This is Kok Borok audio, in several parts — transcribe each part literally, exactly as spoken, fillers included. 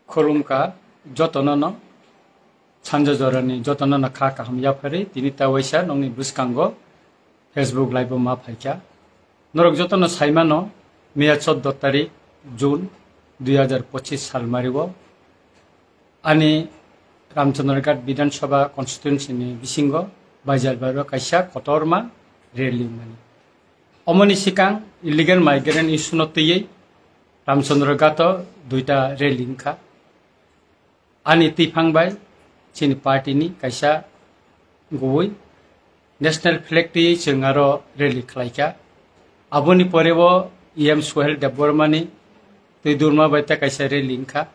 Khulumkha jotono no, sanja jorani jotono no kha kaham yapharwi tini ta waisa nokni bwskango Facebook live o ma phaikha. Norok jotono saimano, miya chordo tarik June dui hazar pochis sal mario ani Ramchandraghat Bidhan Sabha constituency ni bisingo Baijalbari o kaisa kotorma rally wngmani. Omoni sikang illegal migrant issue no twiwi Ramchandraghat o duita rally wngkha. Ani twiphang bai chini party ni kaisa gubui national flag twi chwng aro rally khlaikha. Aboni pore bo E M Suhel Debbarma ni twi durma bai ta kaisa rally wngkha.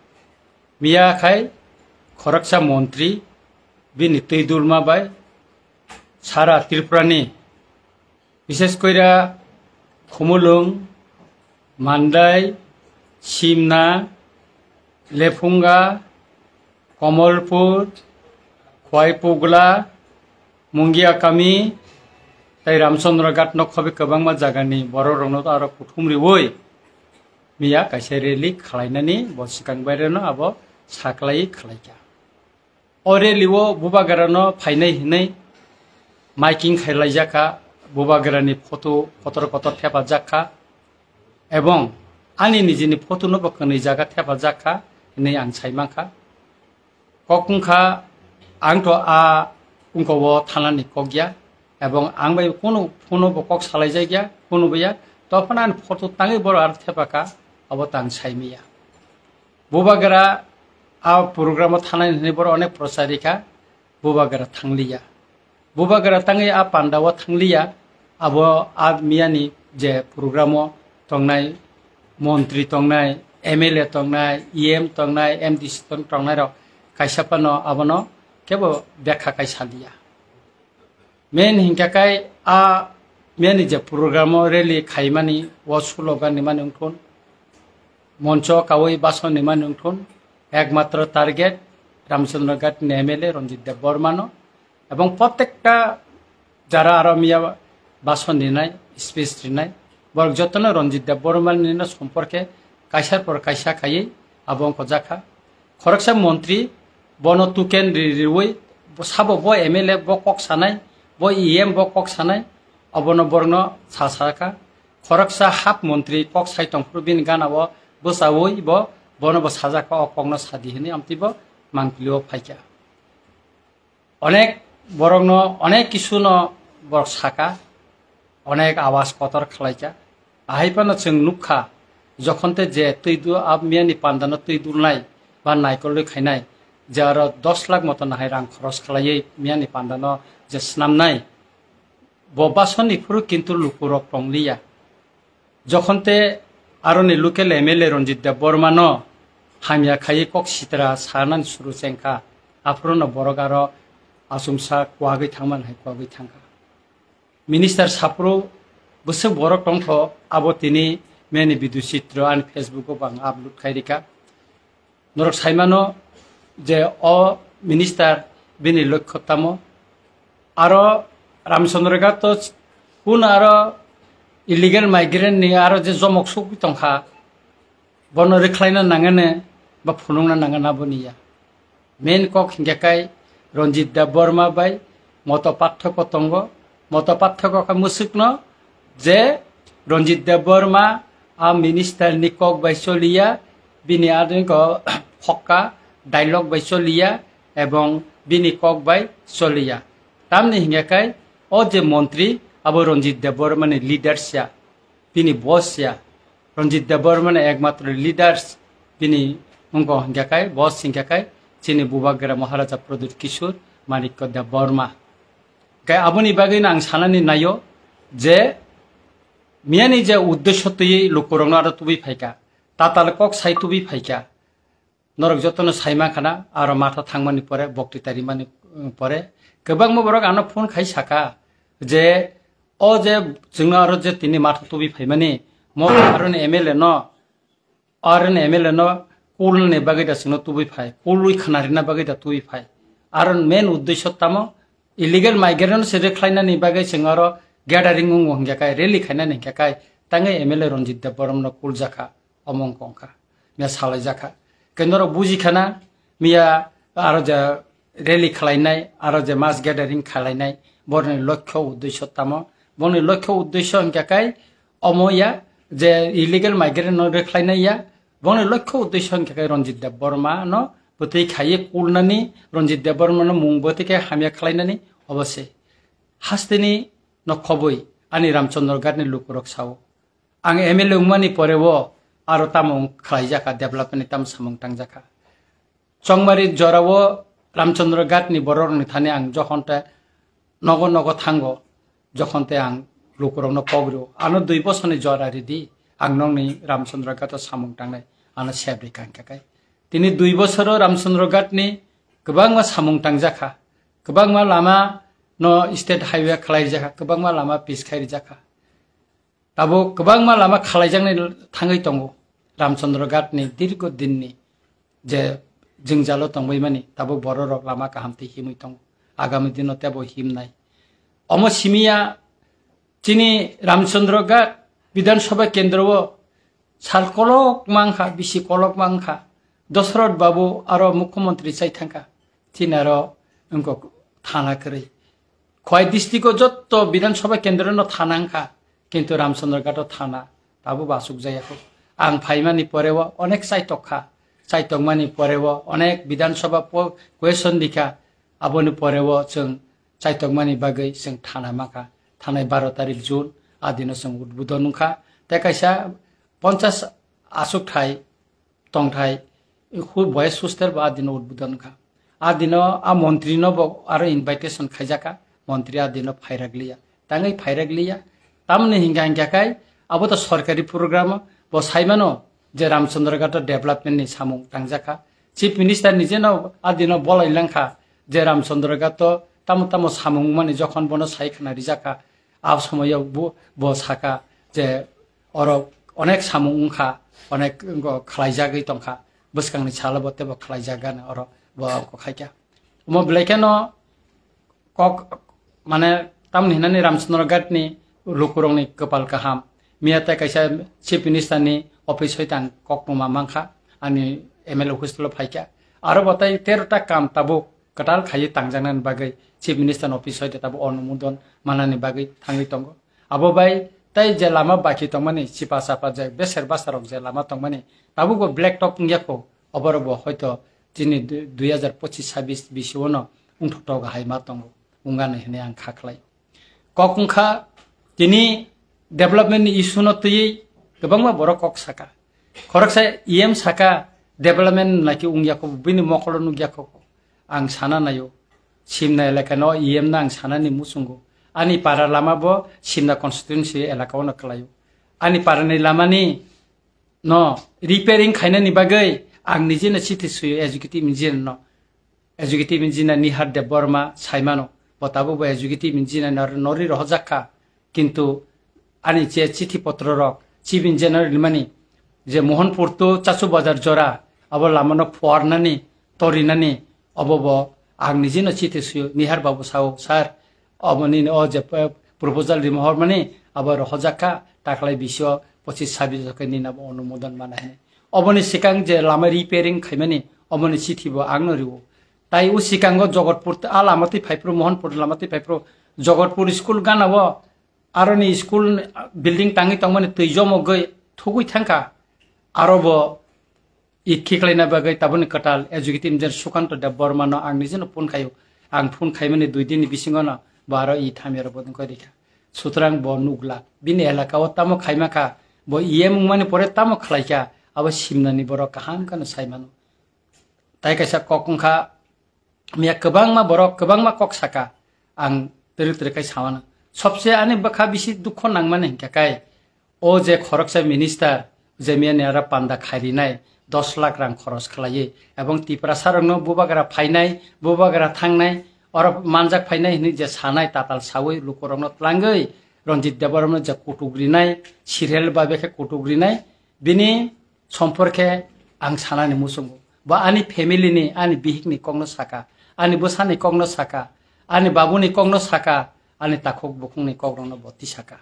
Miya khai khoroksa montri bini twi durma bai sara Tripura ni, bishes koira Khumulwng, Mandai, Simna, Lephunga, Komolpur, Khwaipugla, Mungiakami, tei Ramchandraghat no khobi kwbangma jagani borok rokno aro kuthum riwi miya kaisa rally khlainani bo swkang baireno abo saklai khlaikha. O rally o Bubagra no phainai hinwi miking khailaijakha, Bubagra ni photo kotor kotor thepajak kha, ebong ani nijini photo no bo kwnwi jaga thepajak kha hinwi ang sai mankha. Kok wngkha, ang to a wngko o thanani kok ya, ebong ang bai kunu phone bo kok salaijakya, kunu bo ya, to phano ani photo tangwi boro aro thepakha, abo tang saimaya. Bubagra a program o thanai hinwi boro onek prochar rikha, Bubagra thangliya. Bubagra tangwi a panda o thangliya, abo a miyani je program o tongnai montri tongnai, M L A tongnai, E M tongnai, M D C tong-, tongnai rok kaisa phano abono kebo bekha kai saliya. Main hinkha kai a miyani je program o rally khaimani o slogan ni mani wngthun, moncho kawi bason ni mani wngthun, ekmatro target Ramchandra Ghat ni M L A Ranjit Debbarma no, ebong protekta jara aro miya bason rinai, speech rinai, borok jotono Ranjit Debbarma ni no somporke kaisar por kaisa khaiwi abo wngkha jakha. Khoroksa montri bono tuken ri-, riwi, bo sabo bo M L A bo kok sanai, bo E M bo kok sanai, obono borokno sa sakha. Khoroksa hap montri kok sai tongphuru bini gana o bwchawi bo bono bo sajakha, o kokno sadi hinwi amtwi bo mangpili o phaikha. Onek borokno, onek kisu no borok saka, onek awas kotor khlaikha. Ahai phano chwng nukha, jokhon te je twi du-, a miyani panda no twi dulnai ba naikolwi khainai, je aro dos lakh moto nahai rang khoros khlaiwi miyani panda no je snamnai, bo basoni phuru kintu lukurok tongliya. Jokhon te aroni local M L A Ranjit Debbarma no hamya khaiwi kok sitra sanani suru chengkha, aphuru no borok aro achomsa kuagwi thangmani hai kuagwi thangkha. Minister saphuru bwswk borok tongkho, abo tini meni video chitro ani Facebook o bo ang upload khai rikha. Norok saimano je o minister bini lokho tamo. Aro Ramchandra Ghat to kun aro illegal migrant ni aro je jomok sugwi tongkha, bono rwkhlaina nangani ba phunukna nangani aboni ya. Main kok hinkhe kai Ranjit Debbarma bai moto pathoko tongo. Moto pathoko khe mwswkno je Ranjit Debbarma a minister ni kok bai choliya, bini adingo phokka dialogue bai choliya ebong bini kok bai choliya. Tamni hinkhe kai o je montri abo Ranjit Debbarma ni leaders ya, bini boss ya. Ranjit Debbarma ni ekmatro leaders bini wngkha hinkhe kai, boss hinkhe kai chini Bubagra Maharaja Pradyut Kishore Manikya Debbarma. Khe aboni bagwi no ang sanani naio je miyani je uddesho twiwi lukurokno aro tubui phaikha, tatal kok sai tubui phaikha. Norok jotono sai mankha na, aro matha thangmani pore, bokti tarimani, um, pore kwbangma borok ano phone khai saka je o je chwngno aro je tini matha tubui phaimani, mo aroni M L A no, aroni M L A no kulnani bagwi da chwngno tubui phai, kulwi khna rina bagwi da tubui phai. Aro main uddesho tamo illegal migrant se rwkhlainani bagwi chwng aro gathering wngo hinkhe kai, rally khainani hinkhe kai, tangwi M L A Ranjit Debbarma no kuljakha. Omo wngkha wngkha, miya salaijakha. Kendro buji khana, miya aro je rally khalainai, aro je mass gathering khalainai, borni lokho uddesho tamo, borni lokho uddesho hingka kai omo ya, je illegal migrant no rekhlainai ya, borni lokho uddesho hingka kai Ranjit Debbarma no bwtwi khaiye kulnani, Ranjit Debbarma no mung bwtwi khe hamya khalainani, obose. Hasteni no khoboi ani Ramchandra Ghat ni lukurok sao. Ang M L A wngmani pore o aro tamo wng khlaijakha, development ni tamo samung tangjakha. Chongmari jorao Ramchandra Ghat ni borok rokni thani ang jokhon te nogo nogo thango, jokhon te ang lukurokno kok rio. Ano dui bosorni jora ridi, ang nokni Ramchandra Ghat o samung tangnai, ano sep ri kang khe kai. Tini dui bosoro Ramchandra Ghat ni kwbangma samung tangjakha, kwbangma lama no state highway khlaijakha, kwbangma lama pis khai rijakha. Tabuk kwbangma lama khalaijaknai thangwi tongo. Ramchandra Ghat ni dirgo dinni je jwngjalo tongbaimani, tabuk bororok lama kaham tei himwi tongo. Agami dino tebo himnai. Omo simiya chini Ramchandra Ghat Bidhan Sabha kendro o sal kolok mangkha, bisi kolok mangkha. Dosrot Babu aro Mukhyamantri chai thangkha. Chini aro wngkok thana kwrwi. Khowai district o jotto Bidhan Sabha kendro no thana wngkha, kintu Ramchandra Ghat o thana tabuk bo asuk jaya kho. Ang phaimani pore o onek chaitok kha, chaitokmani pore o onek Bidhan Sabha po-, question rikha, aboni pore o chwng chaitokmani bagwi chwng thana mankha. Thanai baro tarik June, a dino chwng udbodon wngkha. Tei kaisa ponchas asuk thai tongthai hu-, boys hostel bo a dino udbodon wngkha. A dino a montri no bo aro invitation khaijakha, montri a dino phairak liya. Tangwi phairak liya. Tamoni hingka hingka khai abo to sorkari program o bo saimano je Ramchandra Ghat o development ni samung tangjakha. Chief Minister ni jeno a dino bolai langkha je Ramchandra Ghat o tamo tamo samung mani jokhon bono sai khna rijakha. A somoyo bo, bo saka je oro onek samung wngkha, onek wngkha khlaijagwi tongkha, bwskangni salo bo teibo khlaijak gana oro bo khaikha. Omo belai kheno kok, mane, tamni hinani Ramchandra Ghat ni lukurokni kwpal kaham. Miya tei kaisa Chief Minister ni office hoi tang kok tongma mankha, ani M L A office lo phaikha. Aro bo tei tero ta kam tabuk kwtal khaiwi tangjaknani bagwi Chief Minister ni office hoi tabo onumodon manani bagwi thangwi tongo. Abo bai tei je lama baki tongmani, chipa chapa je beser basa rok je lama tongmani, tabuk bo black top wngya kho, oborok bo hoito chini du-, dui hazar pochis sabis bisio no wngthok thok hai ma tongo, wngani hinwi ang kha khlai. Kok wngkha tini development ni issue no twiwi kwbangma borok kok saka. Khoroksa E M saka development naikhe wngya kho, bini mokolo nukya kho. Ang sana naio, Simna elaka no E M no ang sanani muchungo. Ani para lama bo Simna constituency elaka o no kwlaio. Ani para ni lama ni no repairing khainani bagwi ang nije no chithi suyo executive engineer no. Executive engineer Nihar Debbarma saimano, bo tabuk bo executive engineer nor-, norwi rohorjak kha. Kintu ani je chithi potro rok chief engineer rimani je Mohanpur to Chachu Bazar jora abo lama no phuarnani torinani obo bo ang nije no chithi suyo. Nihar Babu sao, "Sir, obo nini o je, eh, proposal rima hormani abo rohorjak kha, taklai bisio pochis sabis jokhe nini abo onumodon mana hini." Oboni sikang je lama repairing khaimani oboni chithi bo ang no rio. Tai o sikango Jogotpur a lama twi phaiphuru, Mohanpur lama twi phaiphuru, Jogotpur school gana o aroni school building tangwi tongmani twi jomogwi thugwi thangkha. Aro bo it khiklaina bagwi taboni kwtal executive engineer Sukanto Debbarma no ang nijeno phone khaio. Ang phone khaimani dui din ni bisingo no bo aro it hamya rok bo wngkha rikha. Sutrang bo nukla. Bini elaka o tamo khaima kha, bo E M wngmani pore tamo khlaikha, abo Simnani borok kaham kheno saimano. Tai kaisa kok wngkha, miya kwbangma borok, kwbangma kok saka, ang twrwk twrwk khai samano. Sobse ani bwkha bisi dukho nangmani hinkha kai, o je khoroksa minister, je miya ni aro panda khairinai, dos lakh rang khoros khlaiwi, ebong Tiprasa rokno bubagra phainai, bubagra thangnai, oro manjak phainai hinwi je sanai tatal sawi lukurokno tlangwi, Ranjit Debbarma no je kutuk rinai, serial babe khe kutuk rinai, bini Somporkhe ang sanani muchungo. Bo ani family ni, ani bihik ni kokno saka, ani bwsani kokno saka, ani babuni kokno saka, ani takhuk bukhungni kokrokno bo tisaka.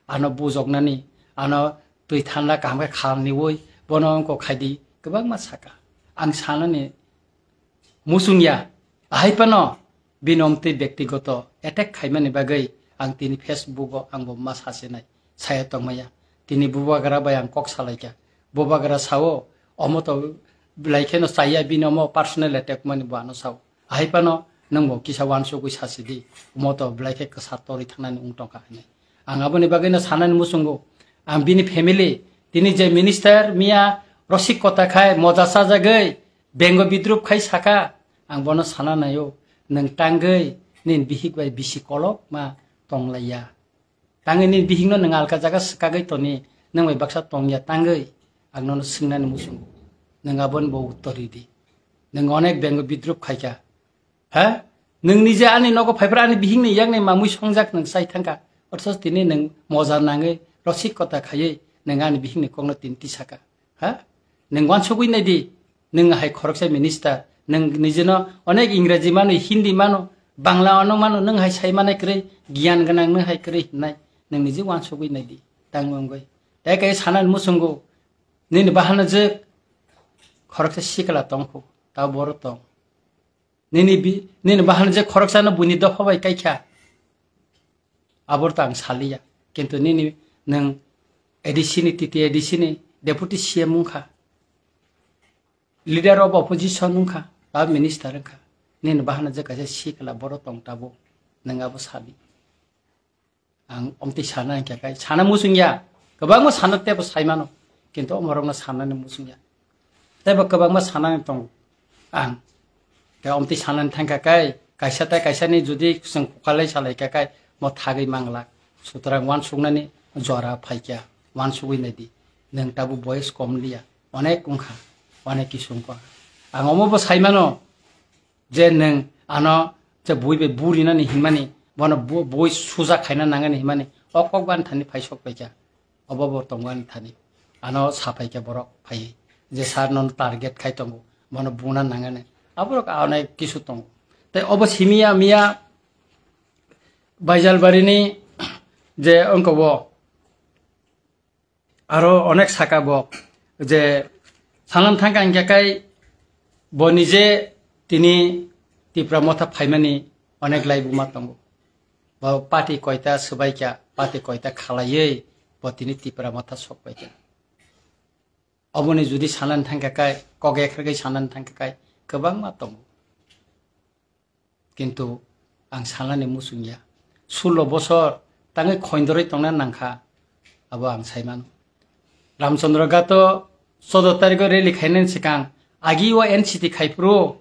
Ano bujoknani, ano twi thanda kaham khe khalniwi, bono wngkok khaidi kwbangma saka. ang sanani muchung ya. Ahai phano bini omtwi bektigoto attack khaimani bagwi ang tini Facebook o ang bo ma sasinai, saya tongmaya. Tini bubagra bai ang kok salaikha. Bubagra sao, "Omo to belai kheno chaya, bini omo personal attack mani bo ano sao." Ahai phano nwng bo kisa wansugwi sasidi, omo to belai khe kwsa torwi thangnani wng tongkha hinwi. Ang aboni bagwino sanani muchungo, ang bini family, tini je minister miya rosik kota khai moja sajagwi bengo bidrup khai saka, ang bono sana naio, nwng tangwi nini bihik bai bisi kolok ma tonglaiya. Tangwi nini bihikno nwng alka jaga swkagwi toni, nwng bai baksa tongya tangwi, ang nono swngnani muchungo. Nwng aboni bo uttor ridi. Nwng onek bengo bidrup khaikha. Ha? Nwng nije ani nogo phaiphra ani bihikni yakni mamwi songjak nwng chai thangkha. Othoch tini nwng moja nangwi rosik kota khaiwi nwng ani bihikni kokno tini tisaka. Ha? Nwng wansugwi naidi. Nwng hai khoroksa minister, nwng nijino onek Ingreji mano, Hindi mano, Bangla ano mano, nwng hai sai manai kwrwi, giyan gwnang nwng hai kwrwi hinnai, nwng niji wansugwi naidi, tangwi wngwi. Tei kai sanani muchungo, nini bahana je khoroksa sikla tongkhu, ta boro tong. Nini bi-, nini bahana je khoroksano buini dopha bai kaikha. Abor ta ang saliya. Kintu nini nwng A D C ni, T T A D C ni deputy C M wngkha. Leader of opposition wngkha, ba minister wngkha. Nini bahana je kaisa sikla boro tong tabuk. Nwng abo sadi. Ang omtwi sana hingkha kai, sana muchung ya. Kwbangma sana tebo sai mano. Kintu omorokno sanani muchung ya. Tebo kwbangma sanani tongo ang. Tei omtwi sanani thangkha kai, kaisa tei kaisani judi chwng kukalai salaikha kai, mo thagwi manglak. Sutrang wansuknani jora phaikha, wansugwi naidi. Nwng tabuk boyes kom liya. Onek wngkha, onek kisu wngkha. Ang omo bo sai mano, je nwng ano je bui bai burinani hinmani, bono bu-, bui suja khaina nangani hinmani, o kok bo ani thani phai sok paikha. Obo bo tongo ani thani. Ano sa paikha borok phaiwi. Je sir nono target khai tongo, bono buna nangani. Aborok onek kisu tongo. Tei obo simiya miya Baijalbarini je wngkha bo, aro onek saka bo je sanam thangkha hingkha kai bo nije tini Tipra Motha phaimani onek laibuma tongo. Bo party koita swbaikha, party koita khalaiwi bo tini Tipra Motha sokpaikha. Oboni judi sanani thangkha kai, kok ekhargwi sanani thangkha kai, kwbangma tongo. Kintu ang sanani muchung ya. Sullo bosor tangwi khoindorwi tongna nangkha, abo ang sai mano. Ramchandra Ghato choudo tarikho rally khainani swkang agi o N C T khai phuru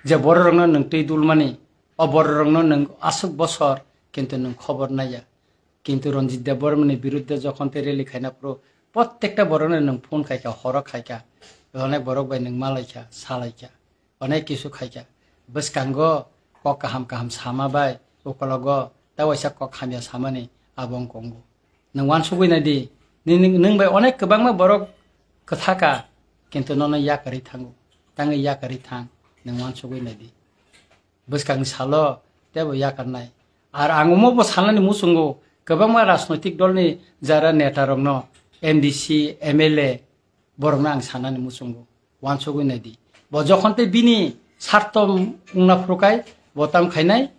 je bororokno nwng twi dulmani, o bororokno nwng aswk bosor kintu nwng khobor naiya. Kintu Ranjit Debbarmani biruddhe jokhon tei rally khaina phuru, prottekta borokno nwng phone khaikha, horo khaikha, onek borok bai nwng malaikha, salaikha. Onek kisu khaikha. Bwskango kok kaham kaham sama bai, ukologo ta waisa kok hamya samani abo wng kongo. Nwng wansugwi naidi, nini, nwng bai onek kwbangma borok kwthaka, kintu nono yakarwi thango. Tangwi yakarwi thang, nwng wansugwi naidi. Bwskangni salo teibo yakarnai. Ar ang omo bo sanani muchungo, kwbangma rajnoitik dolni jara neta rokno, M D C, M L A, borokno ang sanani muchungo, wansugwi naidi. Bo jokhon tei bini sarto wngna phuru kai, bo tam khainai,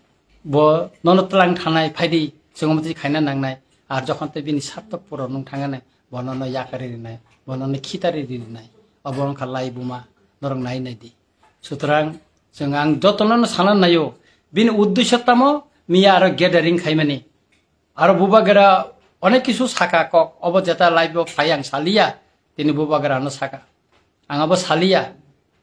bo nono twlang thanai, phaidi, chwng omo twi khaina nangnai. Ar jokhon tei bini sarto puron wng thangnai, bo nono yakarwi rinai, bo nono khitari rinai. Obo wngkha laibuma, norok nai naidi. Sutrang, chwng ang jotono no sana naio, bini uddesho tamo miya aro gathering khaimani. Aro bubagra onek kisu saka kok, obo jeta live o phai ang saliya, tini bubagra no saka. Ang abo saliya.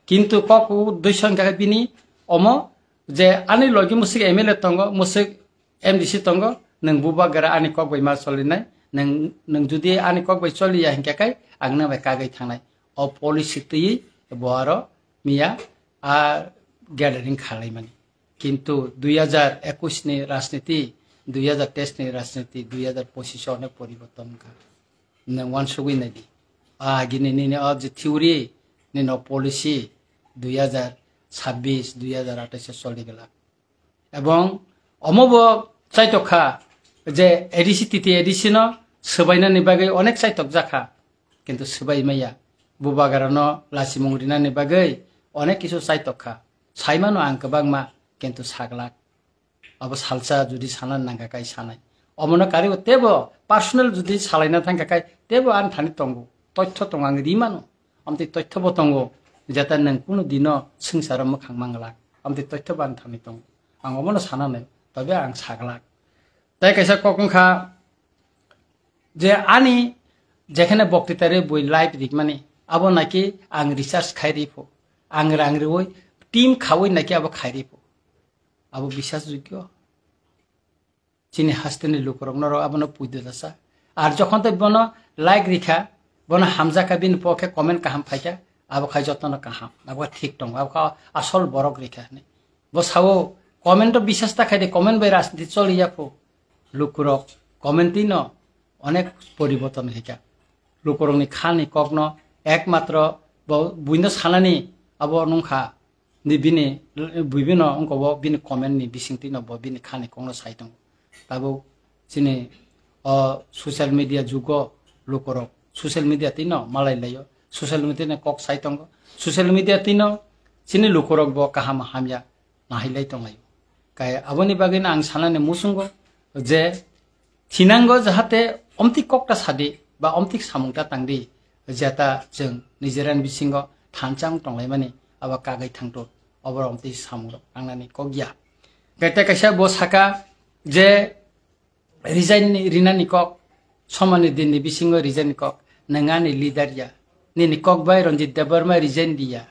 Kintu kok uddesho hingkha khe bini omo je ani logi musik M L A tongo, musik M D C tongo, nwng bubagra ani kok bai ma solinai, nwng, nwng judi ani kok bai soliya hingkha khe ang nang bai kagwi thangnai. O policy twiwi bo aro miya a gathering khalaimani. Kintu dui hajar ekwis ni rajniti, dui hajar teis ni rajniti, dui hajar pochis o onek poriborton wngkha. Nwng wansugwi naidi. A agini nini o je theory, nini o policy dui hajar sabbis, dui hajar atais o choli glak. Ebong omo bo chaitok kha je A D C, T T A D C no swbainani bagwi onek chaitok jakha. Kintu swbai maya. Bubagra no lachimung rinani bagwi onek kisu chaitok kha. Saimano ang kwbangma, kintu saglak. Abo salsa judi sana nangkha kai sanai. Omono karibo tebo personal judi salaina thangkha kai tebo ani thani tongo. Toitho tongo ang rimano. Amtwi toitho bo tongo. Jeta nang kunu dino swngcharo mwkhang manglak. Amtwi toitho bo ani thani tongo. Ang omono sana nai. Tobe ang saglak. Tai kaisa kok wngkha je ani jekhene boktitari bui live rikmani abo naki ang research khai ripho. Ang rang riwi team khawi naki abo khai ripho. Abo bisas jogyo. Chini hasteni lukurok norok abono puido dasa. Ar jokhon tei bono like rikha, bono hamjakha bini pokhe comment kaham phaikha, abo khai jotono kaham. Abo thik tongo, abo kha asol borok rikha hinwi. Bo sao comment o bisas ta khai de, comment bai rajniti choli ya phu. Lukurok comment twi no onek poriborton khaikha. Lukurokni khani kokno ekmatro bo buino sanani abo nungkha. Ni bini, bibino wngkha bo bini comment ni bisingtwi no bo bini khani kokno sai tongo. Tabuk chini o social media jugo lukurok social media twi no malai laio. Social media ni kok sai tongo. Social media twi no chini lukurok bo kaham hamya nahilai tonglaio. Kai aboni bagwi no ang sanani muchungo je thinango jahate omtwi kokta sadi ba omtwi samungta tangdi, jeta chwng nijera ni bisingo thansa wng tonglaimani abo kagwi thangto, obo omtwi samungrok tangnani kok ya. Kete kaisa bo saka je resign ni, rinani kok, somani din ni bisingo resign ni kok, nwng ani leader ya, nini kok bai Ranjit Debbarma resign diya.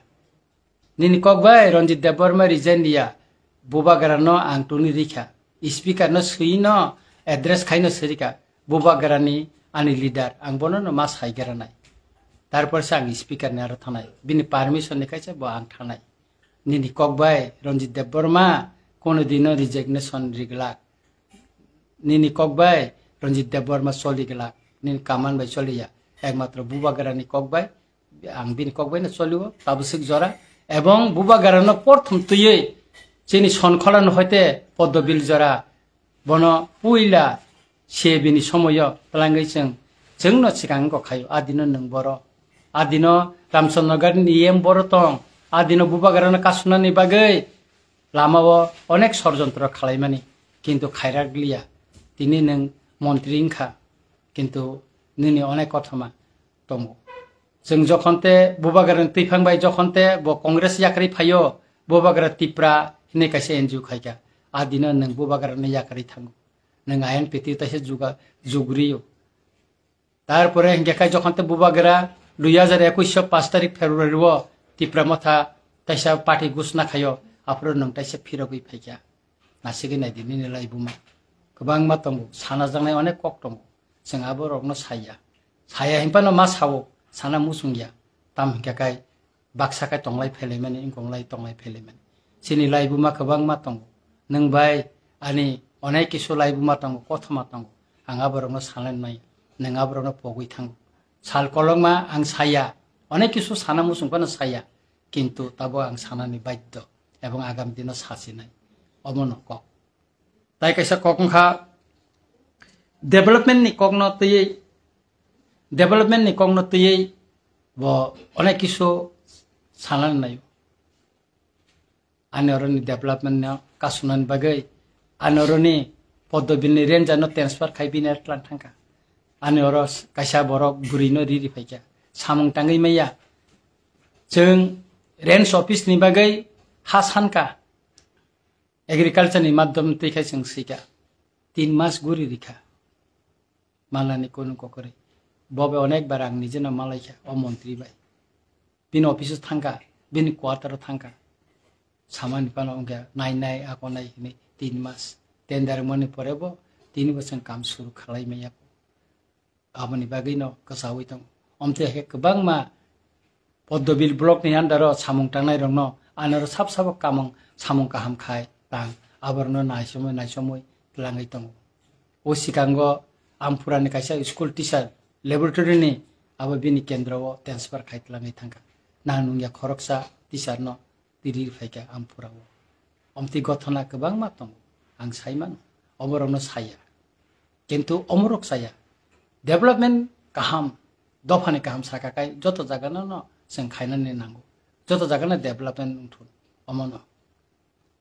Nini kok bai Ranjit Debbarma resign diya, bubagra no ang tuni rikha, speaker no swi no address khai no sirika, bubagra ni ani leader, ang bono no ma sai gra nai. Tarpor se ang speaker ni aro thanai, bini permission ni kaisa bo ang thanai. Nini kok bai Ranjit Debbarma kono dino resignation riglak. Nini kok bai Ranjit Debbarma choli glak, nini kaman bai choli ya. Ekmatro bubagra ni kok bai, ang bini kok bai no choli o, tabuk swk jora. Ebong bubagra no porthom twiwi chini Sonkhola no hoite Poddobil jora. Bono puila se bini somoyo twlangwi chwng, chwng no swkang kok khaio. Adino nwng boro, adino Ramchandra Nagar ni E M boro tong, adino bubagra no kasunani bagwi lama o onek sorjontro khalaimani, kintu khairak liya. Tini nwng montri wngkha, kintu nini onek kothoma tongo. Chwng jokhon te bubagra ni twiphang bai jokhon te bo Congress yakarwi phaio, bubagra Tipra hinwi kaisa N G O khaikha. A dino nwng bubagra ni yakarwi thango. Nwng I N P T taisa juga-, jugriyo. Tarpore hingke kai jokhon te bubagra dui hajar ekwis o pash tarik February o Tipra Motha taisa party gusna khaio, aphuru nwng taisa phirogwi phaikha. Nasigwi naidi nini laibuma. Kwbangma tongo, sana jaknai onek kok tongo. Chwng aborokno saya. Saya hinphano ma sao, sana muchungya. Tam hinkhe kai baksa khe tonglai phelaimani, wngkonglai tonglai phelaimani. Chini laibuma kwbangma tongo. Nwng bai ani onek kisu laibuma tongo, kothoma tongo. Ang aborokno sanai maya, nwng aborokno pogwi thango. Sal kolokma ang saya, onek kisu sana muchung phano saya, kintu tabo ang sanani baddo ebong agam dino sasinai. Omono kok. Tai kaisa kok wngkha development ni kokno twiwi, development ni kokno twiwi bo onek kisu sanani naio. Ani oroni development no kasunani bagwi, ani oroni Poddobil ni ranger no transfer khai bini tlang thangkha. Ani oro s-, kaisa borok bwrwi no riri phaikha. Samung tangwi maya. Chwng range office ni bagwi ha sankha. Agriculture ni madhyam twi khai chwng swikha. Tin mas guri rikha. Malani kunu kokori. Bobe onek bar ang nijeno malaikha o montri bai. Bini office o thangkha, bini quarter o thangkha. Samani phano wngkha nai nai ako nai hinwi tin mas. Tender mani pore bo tini bosong kam suru khalai maya. Aboni bagwi no kwchaui tongo. Omtwi hai khe kwbangma Poddobil block ni under o samung tangnai rokno anoro sab sabo kamung samung kaham khai tang aborokno naisomwi naisomwi twlangwi tongo. O sikango Amphura ni kaisa school teacher laboratory ni abo bini kendro o transfer khai twlangwi thangkha. Nang nungya khoroksa teacher no tiri phaikha Amphura o. Omtwi gothona kwbangma tongo, ang sai mano, oborokno saya. Kintu omorok saya. Development kaham, dophani kaham saka kai joto jagano no chwng khainani nango. Joto jaga no development wngthun omono.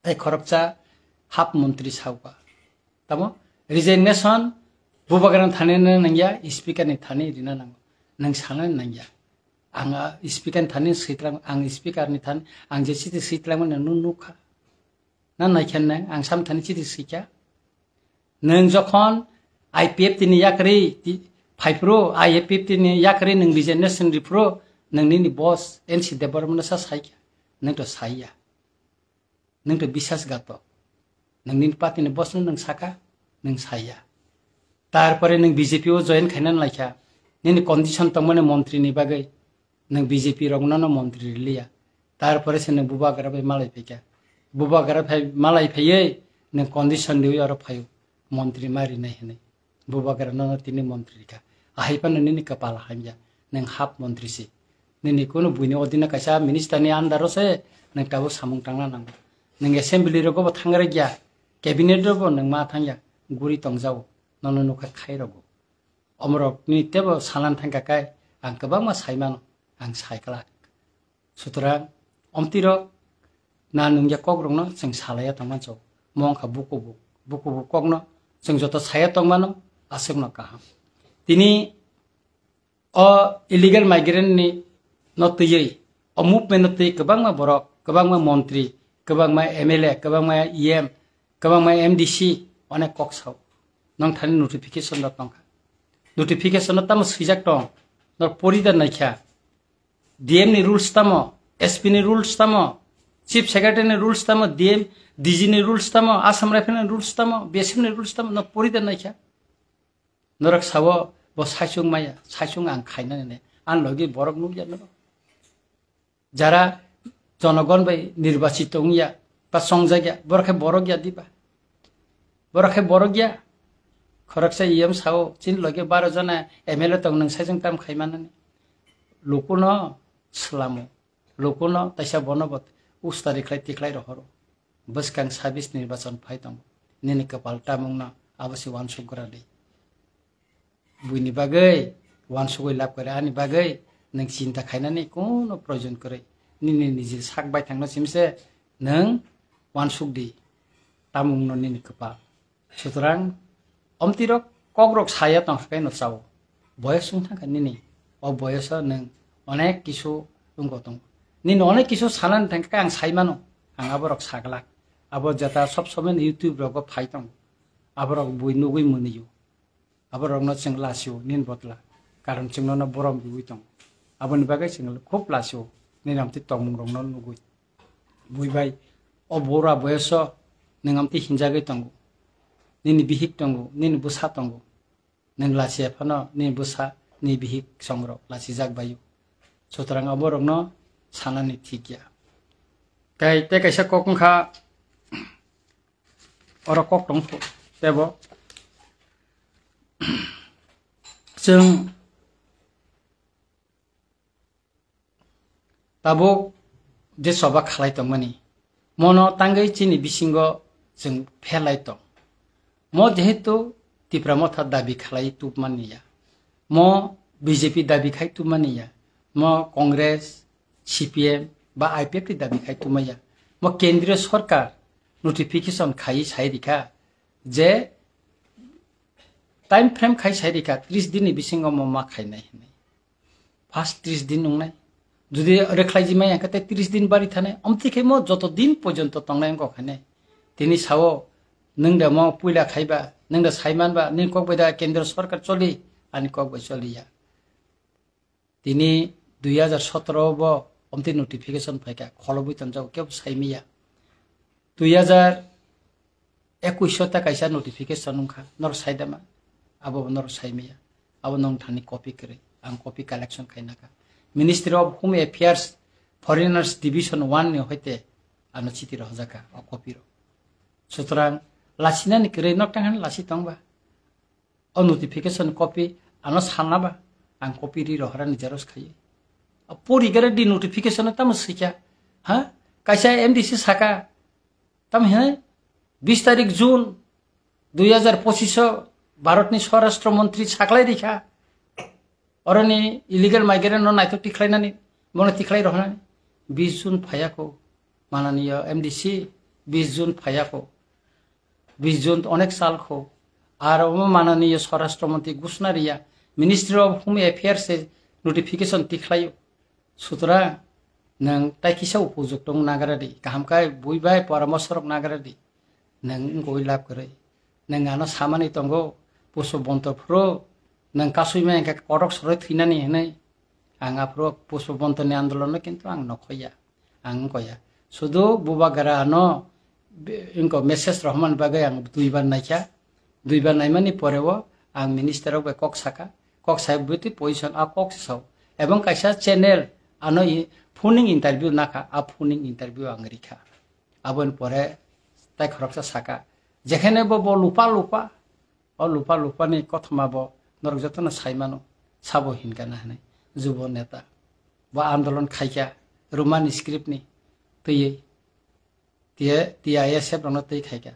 Tei khoroksa hap montri sauka. Tamo resignation bubagra thani no nangya, speaker ni thani rina nango. Nang sana nangya. Ang, ah, speaker ni thani sitlang, ang speaker ni thani, ang je chiti sitlang mani nung nukha. Na naikhen nang, ang sam thani chiti sikya. Nang jokhon I P F T ni yakri ti-, phaipro, I P F T ni yakri nang resignation ripro, nang nini boss N C Debbarma no sa saikya. Nang to saiya. Nwng to bisas gato. Nwng nini party ni boss no nwng saka, nwng saya. Tarpore nwng B J P o join khaina laikha. Nini condition tongmani montri ni bagwi nwng B J P rok no no montri riliya. Tarpore se nwng bubagra bai malai phaikha. Bubagra phai malai phaiwi nwng condition riwi oro phaio. Montri ma rinai hinwi. Bubagra no tini montri rikha. Ahai phano nini kapal hamya. Nwng hap montri si. Nini kunu buini odina kaisa minister ni under o se nwng tabuk samung tangna nango. Nwng assembly rogo bo thangrai gya. Cabinet rogo nwng ma thangya. Guri tongjao. Nono nukha khai rogo. Omorok ni tebo salan thangka kai ang kwbangma saimano. Ang saikla. Sutrang, omtirok na nungya kokrokno chwng salaiya tongmancho. Mo wngkha bukubu, bukubu kokno chwng joto saya tongmano, aswkno kaham. Tini o illegal migrant ni no twiwi, o movement no twi kwbangma borok, kwbangma montri, kwbangma M L A, kwbangma E M, kwbangma M D C, onek kok sao. Nong thani notification rok tongkha. Notification no tamo swijak tong, nor pori da naikha. D M ni rules tamo, S P ni rules tamo, Chief Secretary ni rules tamo, D M, D G ni rules tamo, Assam Rifle ni rules tamo, B S F ni rules tamo, no pori da naikha. Norok sao bo saichung maya, saichung ang khaina ne, ang logi borok nukya norok. Jara jonogon bai nirbachito wngya, ba chongjak ya, borok khe borok ya diba? Borok khe borok ya. Khoroksa E M sao, chini logi baro jona M L A tong, nwng saichung tam khai manani. Lukuno swlamo. Lukuno taisa bono bo ustari khlai tikhlai rohoro. Bwskang sabis nirbachon phai tongo. Nini kwpal tamungno abo se uansuk gra di. Buini bagwi uansugwi lab kare ani bagwi nwng chinta khainani kuno proyojon kwrwi. Nini niji sak baithangno simse nwng uansuk di. Tamungno nini kwpal. Sutrang, omtirok kokrok saya tongkha khe no chao. Boyos wng thangkha nini. O boyoso nwng onek kisu wngko tongo. Nini onek kisu sanani thangkha khe ang saimano. Ang aborok saglak. Abo jeta sob somoi YouTube rogo phai tongo. Aborok bui nugwi mwnio. Aborokno chwng lasio nini botla. Karon chwng nono borom riwi tongo. Aboni bagwi chwng khub lasio. Nini amtwi tongmung rokno nugwi. Bui bai, o bura boyoso nwng amtwi hinjagwi tongo. Nini bihik tongo, nini bwsa tongo. Nwng lachiya phano nini bwsa, nini bihik songrok lachijak baio. Sutrang aborokno sanani thik ya. Tei, tei kaisa kok wngkha, oro kok tong tebo. Chwng tabuk je choba khalai tongmani, mono tangwi chini bisingo chwng pherlai tong. Mo jehetu Tipra Motha dabi khalai tubmani ya, mo B J P dabi khai tubmani ya, mo Congress, C P M ba I P F T dabi khai tubmani ya, mo Kendriya Sorkar notification khai sai rikha je time frame khai sai rikha tris din ni bisingo mo ma khainai hinwi. First tris din wngnai. Jodi rwkhlai jimai hwnkhe tei tris din bari thanai. Omtwi khe mo joto din porjonto tongnai wngkha khainai. Tini sao, nwng da mo puila khaiba, nwng da saimanba, nini kok bai da kendro sorkar choli, ani kok bai choli ya. Tini dui hajar sotoro bo omtwi notification phaikha, kholobwi tonjago, kebo saimaya. Dui hajar ekuish ta kaisa notification wngkha, norok saidama, abo bo norok saimaya, abo nong thani copy kwrwi, ang copy collection khainakha. Ministry of Home Affairs, Foreigners Division one ni hoite ano chiti rohorjakha o copy rok. Sutrang lasinani kwrwi nok tang lasi tongba. O notification copy ano sanna ba, ang copy ri rohorani xerox khaiwi. A pori gare di notification tamo sikya, ha? Kaisa M D C saka, tam he, bis tarik June dui hajar pochisho Bharatni Swarashtra Montri saklai rikha. Oroni illegal migrant no naithok tikhlainani, bono tikhlai rohornani. bis June phaiya kho, mananiya M D C bis June phaiya kho, bis June onek sal kho. Ar omo mananiya Swarashtra Mantri ghosna riya, Ministry of Home Affairs se notification tikhlaio. Sutra, nwng tai kisa upojukto wng nagra di, kaham khe bui bai poramorsho rok nagra di. Nwng wngwi lab kwrwi. Nwng ano samani tongo, Pushpabanta phuru nwng kasui ma hwnkhe kotok soroi thwinani hwnwi. Ang aphuru Pushpabantani andolonno kintu ang nokhoya, ang wngkoya. Sudu Bubagra ano be-, wngko message rohormani bagwi ang duibar naikha. Duibar naimani poreo ang minister rok bai kok saka. Kok sai bwtwi position a kok se sao. Ebong kaisa channel ano i-, phoning interview nakha, a phoning interview ang rikha. Aboni pore tai khoroksa saka, jekhene bo, bo lupa lupa, o lupa lupa ni kothoma bo norok jotono sai mano, sabo hinkha na hinwi, jubo neta. Bo andolon khaikha Roman script ni twiwi, tiye, T I S F rokno twi khaikha.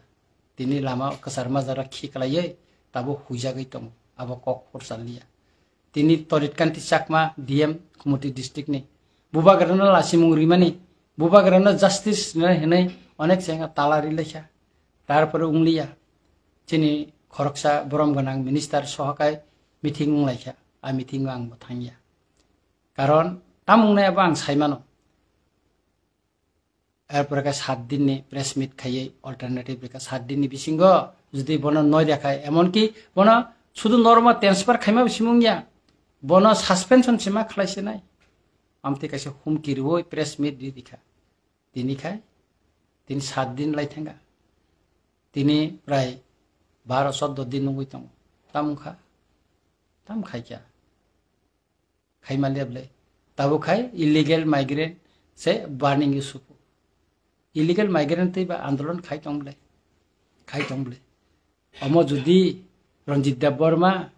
Tini lama kwchar majra khiklaiwi tabuk huijagwi tongo, abo kok phursa liya. Tini Torit Kanti Chakma, D M, Khumoti district ni. Bubagrano lachimung rimani, Bubagrano justice rinai hinwi onek chengya tala rilaikha. Tarpore wngliya. Chini khoroksa borom gwnang minister sohokai meeting wnglaikha. A meeting o ang bo thangya. Karon tam wngnai abo ang saimano. Erpore khe sat din ni press meet khaiwi alternative rikha. Sat din ni bisingo jodi bono noi rwkha, emonki bono sudu normal transfer khaima bisimung ya, bono suspension se ma khlai se nai. Amtwi kaisa humki rwui press meet ri rikha. Tini khai, tini sat din lai thangkha. Tini prai baro choddo din wngwi tongo. Tam wngkha, tam khaikha. Khaima leble. Tabuk khai illegal migrant se burning issue. Illegal migrant tei ba andolon khai tong ble. Khai tong ble. Omo jodi Ranjit Debbarma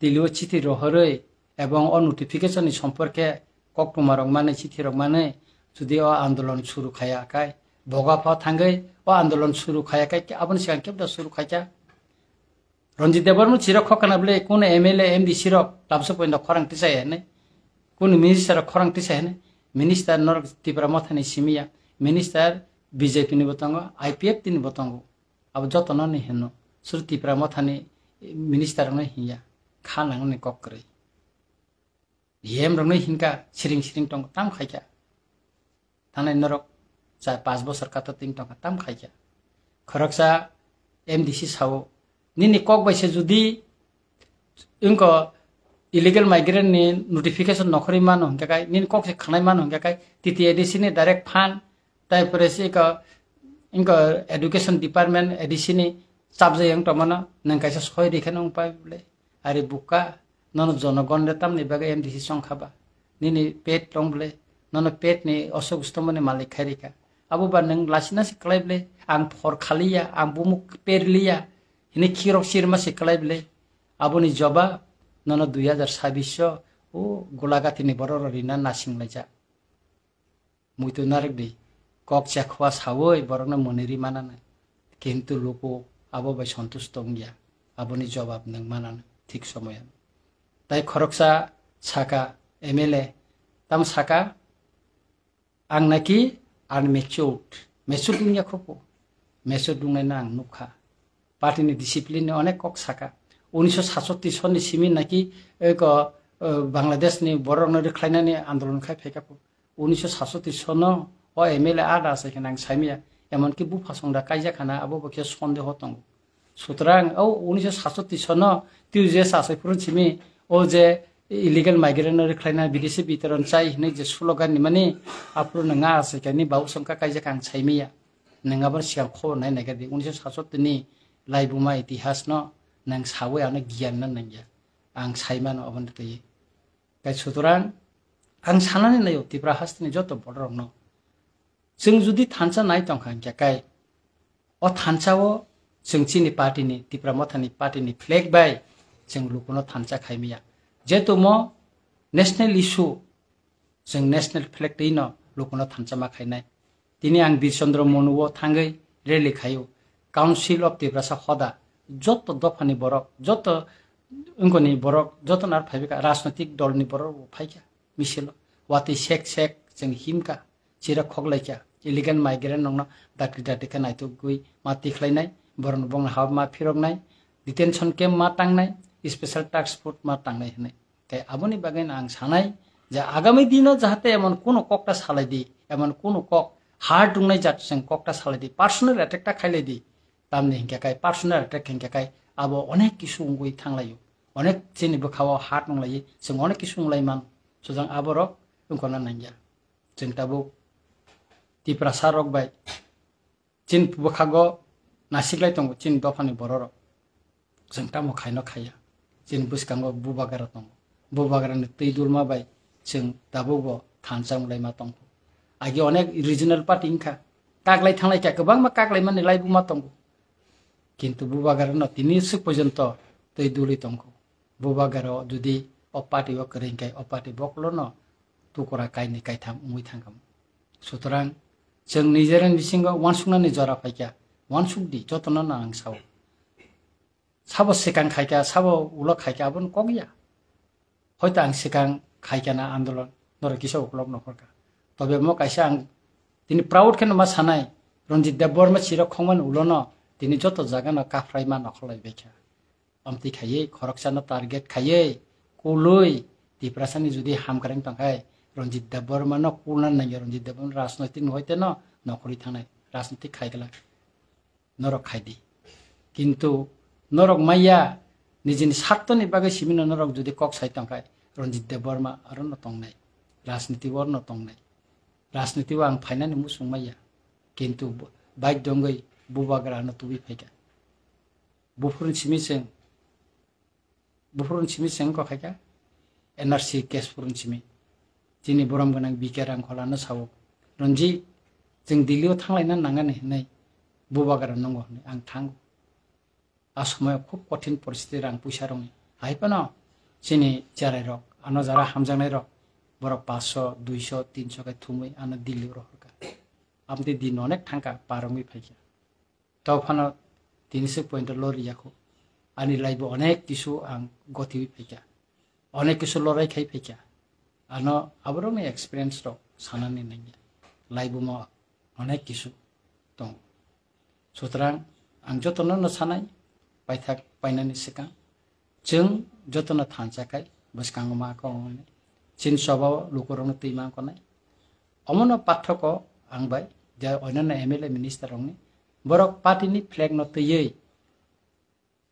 Delhi o chithi rohorwi ebong o notification ni somporke koktwma rok mani chithi rok mani jodi o andolon suru khaya khai boga pha thangwi o andolon suru khaya khai aboni sigang kebda suru khaikha. Ranjit Debbarma chirok khokana bwle kunu M L A, M D C rok tabsa poino khorang tisai hene, kunu minister rok khorang tisai hene, minister norok Tipra Mothani simiya, minister B J P ni bo tongo, I P F T ni bo tongo, abo jotono ni hino, suru Tipra Mothani minister rokno hinya, kha nangni kok kwrwi. D M rokno hinkha siring siring tongo tam khaikha. Thanai norok cha pas bosor kato ting tongkha tam khaikha. Khoroksa M D C sao nini kok bai se jodi wngko illegal migrant ni notification nokhorwi mano hinkha kai, nini kok se khanai mano hinkha kai, T T A D C ni direct fund Tai pore se iko, iko education department A D C ni chapjai yang tomano, nang kaisa soi rikhe nung pai bole. Ari buka, nono jonogon de tamni bagwi M D C song khaba. Nini pet tong bole, nono pet ni osok ustomoni malik khai rikha. Abo ba nang lasina se klai bole, ang phor khaliya, ang bumuk perliya, hini khirok sirma se klai bole. Aboni jobab, nono dui hajar sabbish o, o gulagati ni borok rok rina nasing laijak. Muitu narwk di, kok chekhoa sawi borokno mwnwi ri mananai, kintu luku abo bai sontush tongya, aboni jobab nwng mananai thik somoyan. Tai khoroksa saka M L A, tamo saka, ang naki unmatured, matured wngya khopo, matured wngnaino ang nukha. Party ni discipline ni onek kok saka. Unisho satsottish sonni simi naki eko, eh, Bangladesh ni borok no rwkhlainani andolon khai phaikha po. Unisho satsottish sonno o M L A ada asai khana ang saimaya. Emonki bupha songda kaijak khana abo bo khe sondeho tongo. Sutrang o unisho satsottish sonno twi je sasai phuru simi o je illegal migrant no rwkhlaina bidesi bitoron chai hinwi je slogan ni mani aphuru nang asai khani bau songkha kaijak ang saimaya. Nang abo sigang khobor nai nai khe di. Unisho satsottish ni laibuma itihas no nang sawi ano giyan na nangya. Ang sai mano aboni twi. Kai sutrang ang sanani nayo Tripura hasteni joto borok rokno. Chwng judi thansa nai tongkha hinkhe kai o thansa o chwng chini party ni, Tipra Motha ni party ni flag bai chwng lukuno thansa khaimaya. Jetumo national issue, chwng national flag twi no lukuno thansa ma khainai. Tini ang Bir Chandra Monu o thangwi rally khaio. Council of Tiprasa hoda joto dophani borok, joto wngkoni borok, joto nar phaibikha, rajnotik dol ni borok bo phaikha misilo. Watwi sek sek chwng himkha. chira khoklaikha, illegal migrant rokno dakti dakti khe naitugwi ma tikhlainai, borokno bongni ha ma phiroknai, detention camp ma tangnai, special task force ma tangnai hwnwi. Tei aboni bagwi ang sanai je agami dino jahate emon kuno kokta salai di, emon kuno kok hard wngnai jat chwng kokta salai di, personal attack ta khailai di, tamni hinkhe kai personal attack hinkhe kai abo onek kisu wngwi thanglaio, onek chini bwkhao hard wnglai, chwng onek kisu wnglai man, sujang aborok wngkona nangya. Chwng tabuk Tiprasa rok bai chini bwkhago nasiklai tongo chini dophani bororok. Chwng tamo khaino khaiya. Chini bwskango bubagra tongo. Bubagrani twi dulma bai chwng tabukbo thansa wnglaima tongkho. Agi onek regional party wngkha. Kaklai thanglai kha, kwbangma kaklaimani laibuma tongo. Kintu bubagrano tini swk porjonto twi dulwi tongkho. Bubagra jodi o party o kwrwi hwnkhe o party bokolono tukura kainwi kaitham wngwi thangkha. Sutrang chwng nijera bisingo uansuknani jora phaikha, uansukdi jotono no ang sao. Sabo swkang khaikha, sabo ulo khaikha, aboni kok ya. Hoito ang swkang khaikha na andolon, norok kisa uklok nokhorkha. Tobe mo kaisa ang tini proud kheno ma sanai, Ranjit Debbarma chirok khongmani ulono tini joto jagano kaphraima nokholai baikha. Amtwi khaiwi, khoroksano target khaiwi, kulwi, Tiprasani jodi hamkreng tongkhai, Ranjit Debbarmano kulna nangya, Ranjit Debbarma rajnoitik no hoiteno nokhorwi thangnai, rajnoitik khaigwlak. Norok khaidi. Kintu norok maya nijini sartoni bagwi simino norok jodi kok sai tongkhai, Ranjit Debbarma arono tongnai, rajniti o arono tongnai. Rajniti o ang phainani muchung maya. Kintu bo-, baidyo wngwi bubagra ano tubui phaikha. Buphuruni simi chwng, buphuruni simi chwng wngkha khaikha N R C case phuruni simi. Chini borom gwnang B K Rangkholano sao, "Ranjit, chwng Delhi o thanglaina nangani," hwnwi bubagra nungo hwnwi ang thango. A somoyo khub kothin poristiti rang puisa rokni. Hai phano chini cherai rok, ano jara hamjaknai rok, borok paanch sho, dui sho, tin sho khe thumwi ano Delhi o rohorkha. Amtwi din onek thangkha, par wngwi phaikha. Tei phano tini swk point o lori yakho. Ani life o onek kisu ang gotiwi phaikha. Onek kisu lorai khai phaikha. Ano aborokni experience rok sanani nangya. Life o mo onek kisu tongo. Sutrang ang jotono no sanai, paithak painani swkang. Chwng jotono thansa khai bwskango ma kok wngnai. Chini choba o lukurokno twi ma wngnai. Omono pathoko ang bai je onyanno M L A minister rokni borok party ni flag no twiwi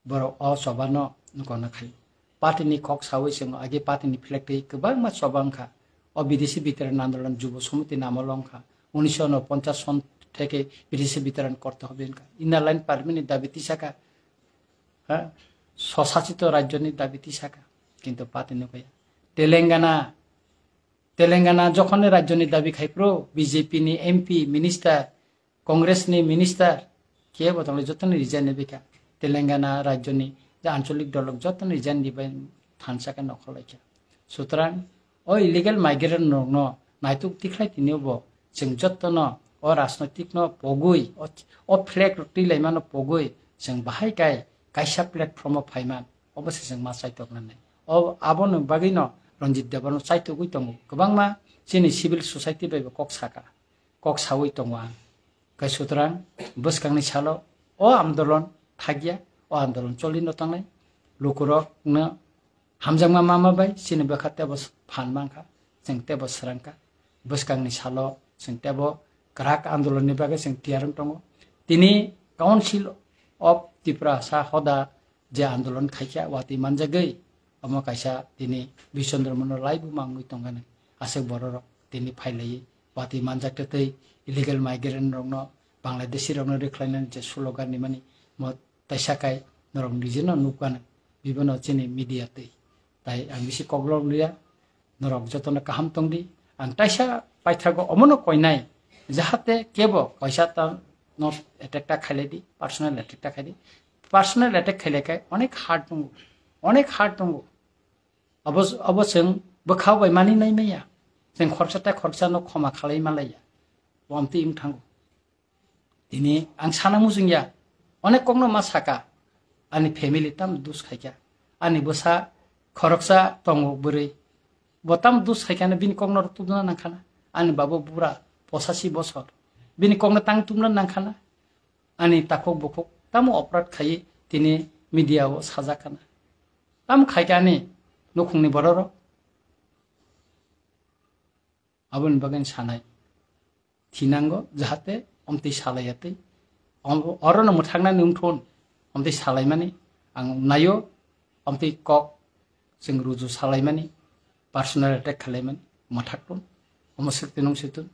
borok o choba no nukona khai. Party ni kok sawi chwng agi party ni flag twi kwbangma choba wngkha. O bidesi bitiran andolon Jubo Samiti namo wngkha. Unisho unoponchas son theke bidesi bitiran korte hobe wngkha. Inner line permit ni dabi tisaka. Ha? Swsachito rajyo ni dabi tisaka. Kintu party nukaya. Telangana, Telangana jokhon ni rajyo ni dabi khai phuru B J P ni M P, minister, Congress ni minister, kebo tongle joto ni resign ni bikha. Telangana rajyo ni je ancholik dolok joto ni resign ni bai thansa khe nokhor laikha. Sutrang o illegal migrant rok no naituk tikhlai tini bo chwng joto no o rajnoitik no pogwi o, o flag rok twi laima no pogwi chwng bahai kai kaisa platform o phaiman obo se chwng ma chaitok nani. O abo no bagwi no Ranjit Debbarma chaitogwi tongo. Kwbangma chini civil society bai bo kok saka. Kok sawi tongo ang. Khe sutrang bwskangni salo o andolon thakya, o andolon cholino tangnai. Lukurokno hamjakma mama bai chini bwkha tebo phan mankha, chwng tebo swrangkha. Bwskangni salo chwng tebo kwrak andolonni bagwi chwng tiyar wng tongo. Tini Council of Tiprasa hoda je andolon khaikha, watwi manjagwi, omo kaisa tini Bishondro Mono laibu mangwi tongani aswk bororok tini phailaiwi watwi manjak tei illegal migrant rokno, Bangladeshi rokno rwkhlainani je slogan rimani, mo taisa kai norok nijeno nukgani, bibono chini media twi. Tai ang bisi koklok liya, norok jotono kaham tongdi. Ang taisa paithago omono koinai, jahate kebo kaisa ta no attack ta khailai di, personal attack ta khaidi. Personal attack khailai khai onek hard tongo, onek hard tongo. Abo, abo chwng bwkha bai mani nai maya. Chwng khoroksa tei khoroksa no khoma khalai malaiya. Bo amtwi wng thango. Tini ang sana muchung ya, onek kokno ma saka, ani family tam dus khaikha, ani bwsa khoroksa tongo bwrwi, bo tam dus khaikha no bini kokno tubuna nangkhana, ani babo bura Posashi bosor. Bini kokno tang tumna nangkhana. Ani takhuk bukhuk tamo oprad khaiwi tini media o sajakkana. Tamo khaikha ani nukhungni bororok. Aboni bagwi sanai. Thinango jahate omtwi salaiyatwi. Om-, orono mwthaknani wngthun. Omtwi salaimani ang naio. Omtwi kok chwng ruju salaimani. Personal attack khalaimani. Mwthakthun. Omo swk twi nung swk tun.